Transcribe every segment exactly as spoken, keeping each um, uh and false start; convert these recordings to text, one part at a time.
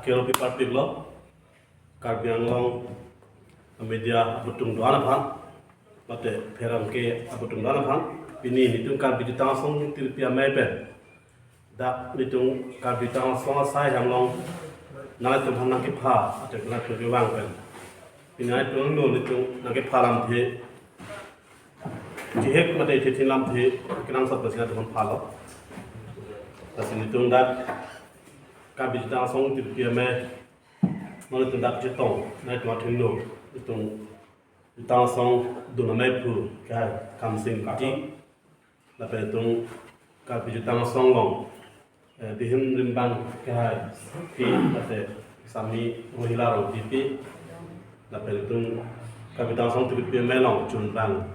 Kero pi parpik lo, Karbi Anglong media abutung do-an aphan, mate pherangke abutung do-an aphan, pini nelitum Karbi Jutang Asong Tirpi Amei pen, dak nelitum Karbi Jutang Asong asai hanglong, nanglitum aphan nangkepha, mate nanglitum kevang pen, pini nelitum lo nelitum nangkepha lamthe, chihek mate chithin lamthe, kenangsot pensi nangtum aphan phalo. Lasi nelitum dak Karbi Jutang Asong Tirpi Amei, nanglitum dak chetong, nanglitum athengno, nelitum Jutang Asong dun amei aphu, kehai Kamsing Ingti, lapen nelitum Karbi Jutang Asong along, eh, dihin rimbang kehai pi, mate Sami Rohila Rongpipi, lapen nelitum Karbi Jutang Asong Tirpi Amei along chunbang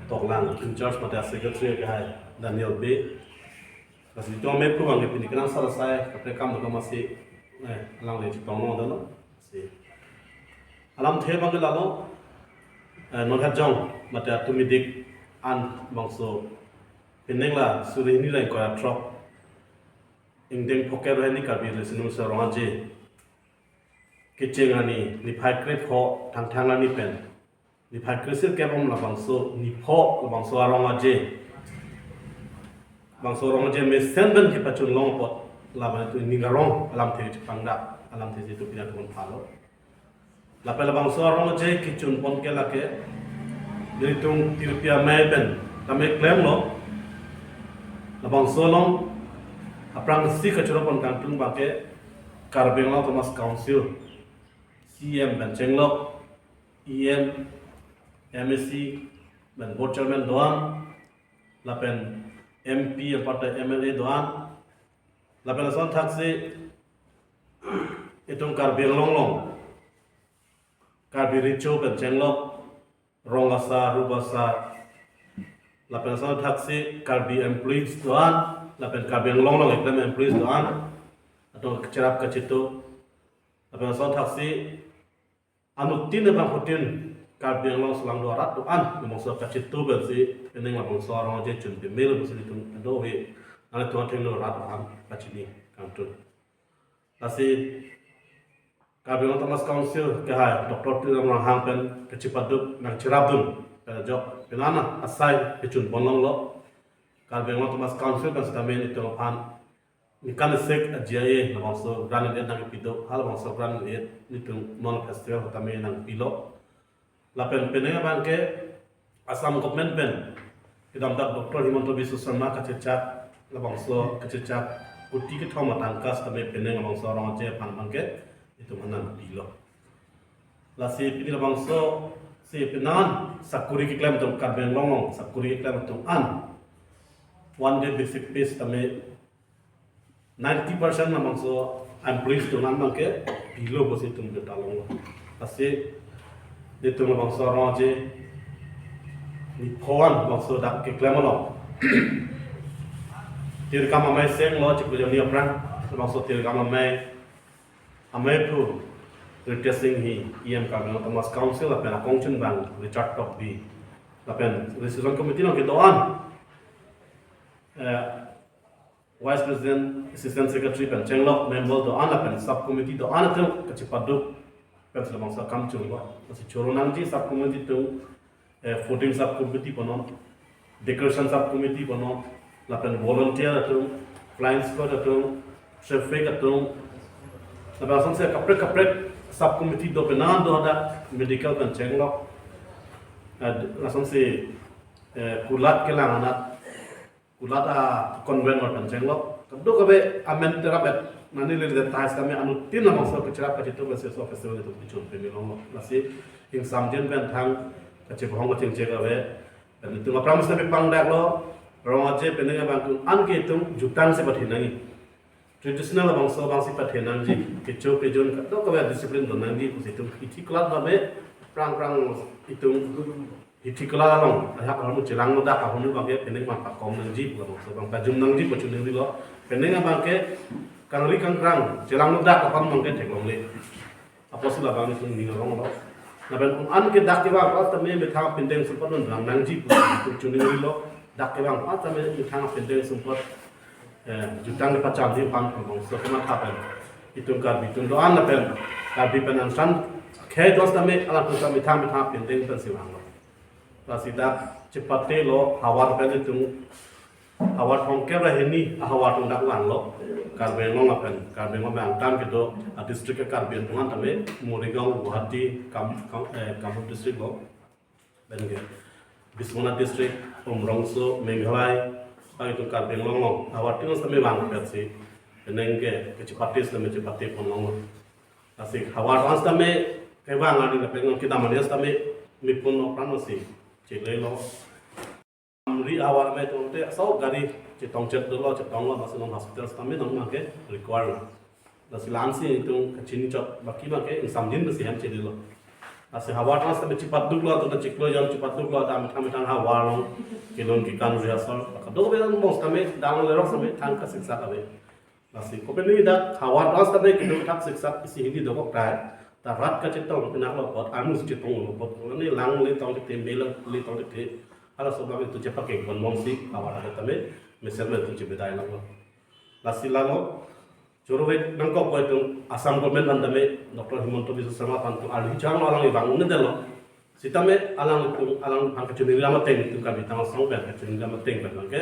toklang in charge mate secretary kehai Daniel Bey. Lasi nelitum amei aphu abangke pini kenangsot asai kaprek akam dokam asi, eh, alangli chetong longdunlo. Si alamthe abangke lalo, eh, non hajong mate atum idik an bangso pining la suri hini ra ingkoi ra throk, ingdeng Phokep ra hini Karbi Riso Nimso Rong Aje kecheng arni niphai krepho Thangthang arni pen niphai kresirkep om labangso nipho labangso arong aje, bangso arong aje mesen pen kepachun long apot, labang itu ning arong alamthe chepangdak, alamthe si nelitum pini nangtum aphan phalo. Lapen labangso arong aje kechun pon ke lake nelitum Tirpi Amei pen tame klemlo. Labangso along aphrangsi kachoro pon kangtung abangke Karbi Anglong Autonomous Council C E M pen chenglok, E M, M A C pen board chairman do-an, lapen M P anparta M L A do-an, lapen lason thaksi itum Karbi Anglong along Karbi Recho pen chenglok, rong asar, rup asar, lapen lason thaksi Karbi employees do-an, lapen Karbi Anglong along eklem employees do-an, atum kacherap kachitu, lapen lason thaksi anuttin abangphutin Karbi Anglong aso along do arat do-an, labangso kachitu pensi pining labangso arong aje chun pemelo pusi nelitum do-an, nanglitum athengno rat do-an pachini kangtung. Lasi Karbi Anglong Autonomous Council kehai Doctor Tuliram Ronghang pen kachepaduk nangcherapdun pen ajok penang asai kechun pon longlo. Karbi Anglong Autonomous Council pen sitame nelitum aphan ningkan isi a-G I A labangso grant in aid nangkepi do, halabangso grant in aid nelitum non festival tame nangpilo. Lapen pining abangke Assam government pen kedamtang Doctor Himanta Biswa Sarma kachechak, labangso kachechak kuti kethom atangka sitame pining labangso arong aje aphan abangke nelitum aphan nangpilo. Lasi pini labangso si penang sakori keklem atum, Karbi Anglong along sakori keklem atum an one day basic pay sitame ninety percent labangso employees atum an abangke pilo pusi nelitum beta longlo. Lasi nelitum labangso arong aje nipho an labangso dak keklem along Tirkam Amei senglo, chiklo jam ni aphrang labangso Tirkam Amei, amei aphu Ritesh Enghi, E M Karbi Anglong Autonomous Council, lapen akongchunbang Richard Tokbi, lapen Registration Committee along kedo-an, eh, Vice President, Assistant Secretary pen chenglok, member do-an lapen sub committee do-an atum kachepaduk pensi labangso akam chunlo. Lasi choro nangji sub committee atum, eh, fooding sub committee punon, decoration sub committee punon, lapen volunteer atum, flying squad atum, traffic atum, lapen lasonsi kaprek kaprek sub committee do penang do hadak, medical pen chenglok, eh, lasonsi, eh, kulat kelang anat, kulat a-convenor pen chenglok, kadokave amen terapet, nani lele tais kami anuttin labangso kacherap kachitu pensi laso festival nelitum kechun pemelo. Lasi ingsamjin pen thang kachebohong kachingchek ave, pen nelitum aphrang sitame pangdaklo, rong aje pining abang atum an ke itum jutang si pathe nangji. Traditional labangso abangsi pathe nangji, kecho kejun kadokave discipline do nangji pusi itum hithi kulat abang, phrang phrang itum hithi kulat along, ahak ahormu chelangno dak ahormu abangke pining abang pakom nangji pu labangso abang pajum nangji pu choningrilo. Pining abangke kangri kangkrang chelangno dak aphan abangke theklongle. Apotsi labang nelitum ning aronglo. Lapen un an ke dak kevang apot tame methang pindeng sumpot nang nangji pu nelitum choningrilo. Dak kevang apot tame methang pindeng sumpot, eh, jutang kepachamji aphan labangso kematha pen Itum Karbi atum do-an lapen Karbi pen ansan khei do-an sitame, alangtum sitame methang methang pindeng pensi vanglo. Lasi dak chepatelo havar pen itum, havar thomkep ra hini ahavar atum dak vanglo. Karbi Anglong lapen Karbi Anglong angtan kedo a-district ke Karbi atum an tame, Morigaon, Guwahati, Kam, Kam, eh, Kamrup district lo. Lapen ke Biswanath district, Umrongso, Meghalaya, bang itum Karbi Anglong along havar atum sitame vangpetsi penang ke kachepate sitame chepate ponlonglo. Lasi havar atum sitame kevang ani lapen kedam ani sitame mepon apran si chelelo. Amri havar me tongte so gari chetongchet dolo, chetonglo, lasi non hospital sitame non abangke require lo. Lasi la-ansi itum kachini chot, baki abangke ingsamjin pensi hem chelelo. Lasi havar atum sitame chepatduklo, atum chiklo jam chepatduklo, dam methang methang havar along kelun kekan rehearsal. Kadokave along sitame dam lerok sitame thang kasiksak ave. Lasi kopine dak havar atum sitame keduk thak siksak isi hini dokok tai. Ta rat kachetong penang lo apot, armu si chetonglo apot. Mane lang le tong te, me le tong te. Halaso abang itum chepakeng ponbomsi havar atum tame mesen me itum chebedai longlo. Lasi lalo choro-ik nangkok ko itum Assam government aphan tame, Doctor Himanta Biswa Sarma aphan itum arli chang alang ivang un-edetlo. Sitame alanglitum, alangphan kachiningri amateng, itum Karbi Anglong asong pen kachiningri amateng pen abangke,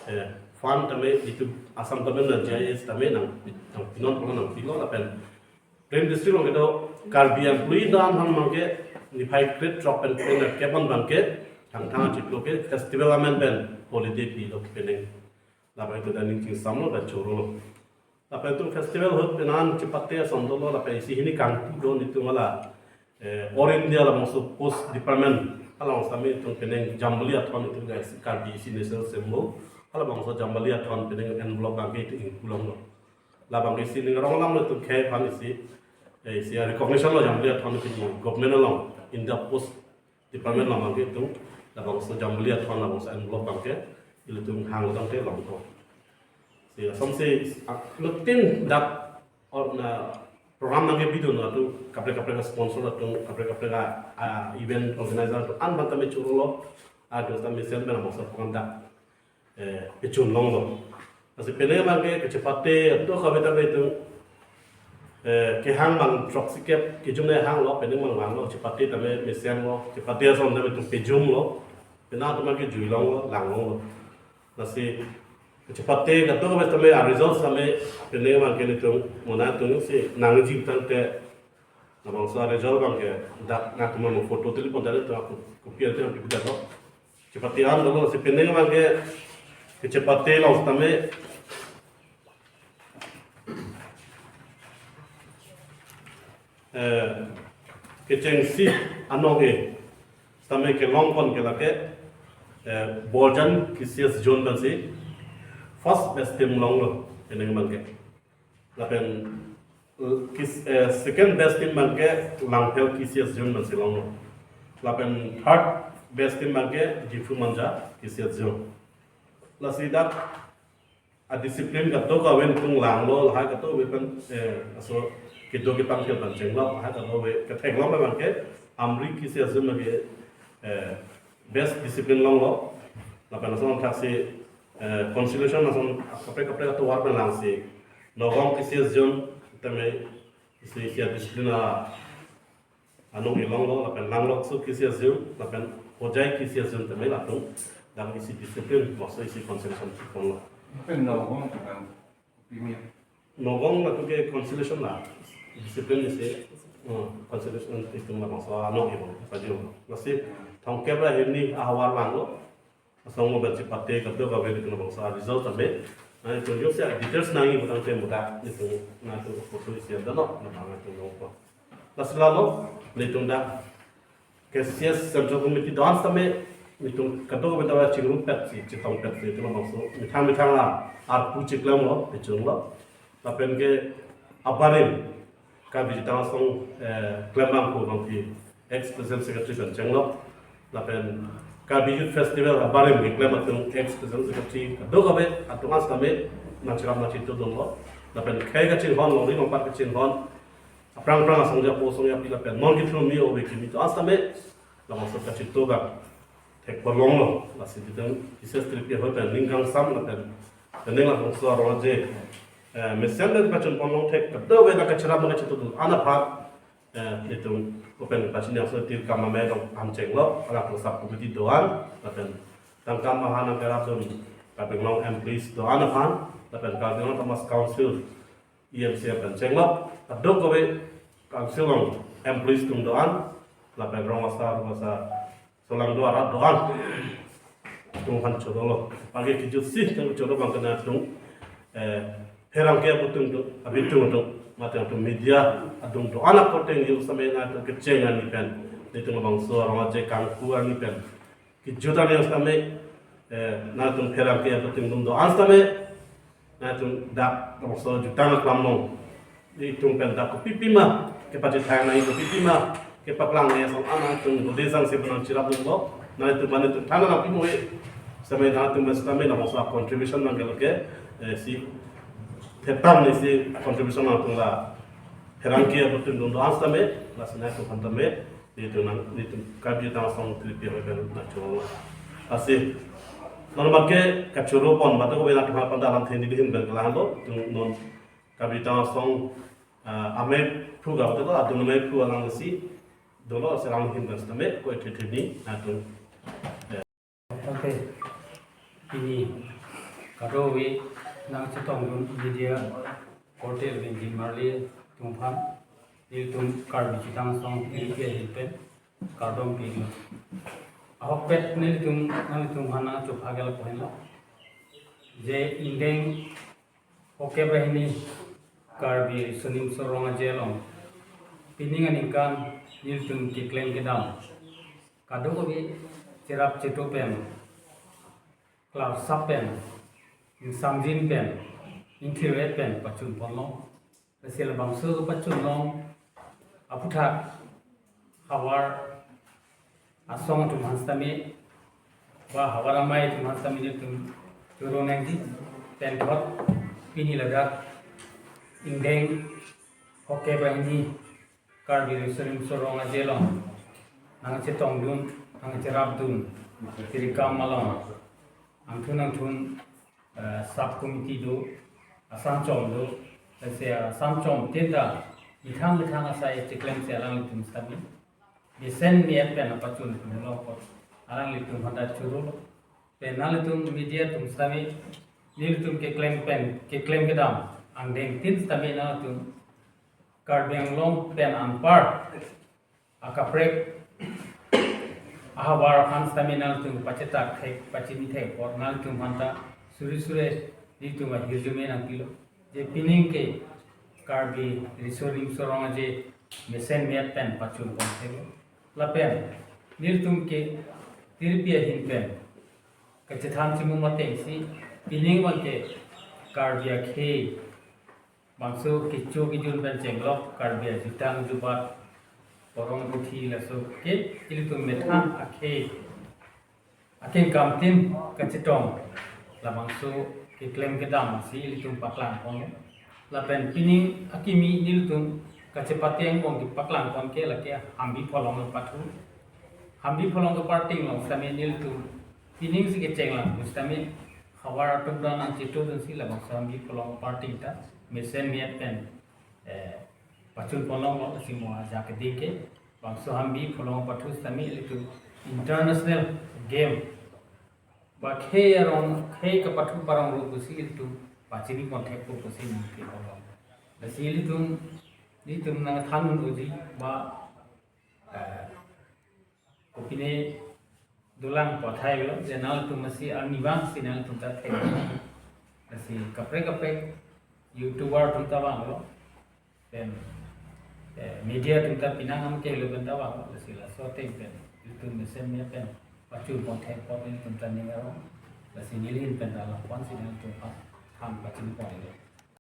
eh, fund tame itum Assam government na G I S tame nang, nangpinon pulo, nangpilo lapen Peren district along kedo Karbi employee do-an aphan abangke niphai krethrok pen peren kep an abangke thangthang achiklo ke festival amen pen holiday pilo penang. Lapen itum ta ning chingsamlo, ta chorolo. Lapen itum festival ahut penang chepate ason dolo, lapen isi hini kangpu do itum hala, eh, All India labangso post department, halabangso tame itum penang Jambili Athon, itum Karbi isi national symbol, halabangso Jambili Athon penang envelope abangke itum ingpu longlo. Labangke isi ning arong alam itum khei aphan isi, eh, isi recognition lo Jambili Athon itum government along, India Post Department along abangke itum labangso Jambili Athon labangso envelope abangke ilitum hang tangte longpo. Si asonsi, ah, lapen dak or na program abangke bidun atum kaprek kaprek sponsor atum kaprek kaprek a, a, event organizer atum an abang tame chorolo, atum tame mesen pen labangso program dak, eh, pechun longlo. Lasi penang abangke kachepate atum kave tame itum, eh, kehang abang throksi kep kejun ahang lo, penang abang vanglo, chepate tame mesenlo, chepate ason tame itum pejumlo, penang atum abangke jui longlo, lang longlo. Lasi kachepate atum kave tame a-result tame penang abangke itum mona itum si nangji tangte, labangso a-result abangke dak nangtum mo photo tili pon tangte, to aku kopi ante aku kita to. Chepate an dolo, si penang abangke kachepate along tame, eh, kechengsi anong-e tame kelong pon ke lake, eh, Borjan Kisias Zone pensi first best team longlo penang abangke. Lapen, eh, kis-, eh, second best team abangke Langphel Kisias Zone pensi longlo. Lapen third best team abangke Diphu Manja Kisias Zone. Lasi dak a-discipline kadokave itum langlo, lahai kadokave pen, eh, laso kedo kepangthir pen chenglok, lahai kadokave ketheklong abangke Amri Kisias Zone abangke, eh, best discipline longlo. Lapen lason thaksi, eh, consolation lason kaprek kaprek atovar pen langsi Nagaon Kisias Zone tame isi isi a-discipline a anong-e longlo, lapen Langloksuk Kisias Zone, lapen Hojai Kisias Zone tame latum dak isi discipline, laso isi consolation si ponlo. Lapen Nagaon tame, opinion. Nagaon latum ke consolation la, discipline isi, eh, consolation itum labangso anong-e longlo, sa jong. Lasi thomkep ra hini ahavar vanglo. Asong mo pen chepate kadokave itum labangso a-result tame. Na itum jongsi a-details nangji putangte muda itum, na itum photo isi anta no, na bang itum longpo. Lasi lalo, na itum dak K C S Central Committee do-an sitame, itum kadokave ta chingrumpetsi, chetongpetsi, itum labangso methang methang a-arpu chiklemlo, pechunlo. Lapen ke abarim Karbi Jutang Asong, eh, klembangpo abangpi ex President Secretary pen chenglok. Lapen Karbi Youth Festival abarim keklem atum ex President Secretary kadokave atum an sitame nangcherap nangchetudunlo. Lapen khei kachinghon, longri longpat kachinghon, aphrang aphrang asong japo asong japi lapen non kithromi ove kimi atum an sitame labangso kachetong abang thekpo longlo. Lasi itum K C S Tripi ahoi pen ning kangsam lapen, lapen ning labangso arong aje eh, mesen pen pachun ponlong thek kadokave nangkacherap nangkachetok dun-an aphan, eh, nelitum open pachini aso tirkam amei along phan chenglo, alangtum sub committee do-an, lapen tangka maha nangkerap dun Karbi Anglong employees do-an aphan, lapen Karbi Anglong Autonomous Council E M C aphan chenglo, kadokave council along employees atum do-an, lapen rong asar, rong asar, solang do arat do-an atum aphan chorolo. Pagi kejut si, kan choro abang ke nangtum, eh, pherangke abutum do, abitum do, mate nangtum media atum do-an akorte yo sitame nangtum kecheng arni pen, nelitum labangso arong aje kangku arni pen kejut arni sitame, eh, nangtum pherangke abutum do-an sitame, nangtum dak labangso jutang aklam along, nelitum pen dak kopi pima kepachethang nangji, kopi pima kepaklang nangji ason an nangtum dode sang si penang cherap dunlo, nangtum mane tum thana nangpi mo-e. Sitame nangtum sitame labangso contribution nangkelo ke, eh, si thetang ni si contribution nangtum la pherangke abutum do-an sitame, lasi nangtum aphan tame, nelitum nang, nelitum Karbi Jutang Asong three P M pen nangchorolo. Lasi non abang ke kachoro pon, mate ko bena tuhan panda alam theni dihin pen kelang do, tum non Karbi Jutang Asong, ah, amei phu ga, mate ko adung amei phu alang si dolo, si alang hin pen sitame ko ethetheni nangtum. Okay. Pini kadokave nangchetong dun media korte lapen jin marli atum aphan, nelitum Karbi Jutang Asong three P M ahin pen kardom pilo. Ahokpet nelitum, nanglitum aphan nangchopha gel pohenlo, je ingdeng hokep ra hini Karbi Riso Nimso Rong Aje along pining aningkan nelitum keklem kedam kadokave cherap chetok pen, klarsap pen, ingsamjin pen, ingthir-et pen pachun ponlong. Lasi labangso pachunlong aphuthak havar asong atum aphan sitame, ba havar amei atum aphan sitame nelitum choro nangji, pen thot pini ladak ingdeng hokep ra hini Karbi Riso Nimso Rong Aje along nangchetong dun, nangcherap dun tirkam along angthun angthun, eh, sub committee do, asangchom do, lasi asangchom tin ta methang methang asai chiklemsi alanglitum sitame mesen me-et pen pachun ponlo apot alanglitum aphan ta chorolo. Pen nanglitum media atum sitame nelitum keklem pen, keklem kedam angdeng tin sitame nanglitum Karbi Anglong pen anpar akaprek ahavar aphan sitame nangtum pachetak thek, pachini thek apot nangtum aphan ta suri suri nelitum ahirjume nangpilo. Je pining ke Karbi Riso Nimso Rong Aje mesen me-et pen pachun pon thek. Lapen nelitum ke three P M ahin pen kachethan chimum atengsi pining abang ke Karbi akhei bangso kecho kejun pen chenglok, Karbi ajutang jubat, porong puthi laso ke ilitum methang akhei akengkam tin kachetong labangso keklem kedam si ilitum paklang pon. Lapen pining akimi nelitum kachepateng pon kepaklang pon ke lake Hambi Pholong kepathu. Hambi Pholong keparting along sitame nelitum pining si kecheng lang pu sitame havar atum ta nangchetok dunsi labangso Hambi Pholong keparting ta mesen me-et pen, eh, pachun ponlonglo, si mo ajak keding ke bangso Hambi Pholong pathu sitame ilitum international game ba khei arong, khei kepathu parong ro pusi ilitum pachini pon thek pu pusi nangpi pon. Lasi ilitum, ilitum nangthan un-eji ba, eh, kopine dolang pathailo, je nangtum masi arnivang si nangtum ta thek. Lasi kaprek kaprek YouTuber atum ta vanglo, pen, eh, media atum ta pinang am kelo pen ta vanglo, lasi laso ateng pen ilitum mesen me-et pen pachun pon thek apot ilitum ta ning arong, lasi neli ahin pen ta la pon si nangtum aphan tham pachun ponlo.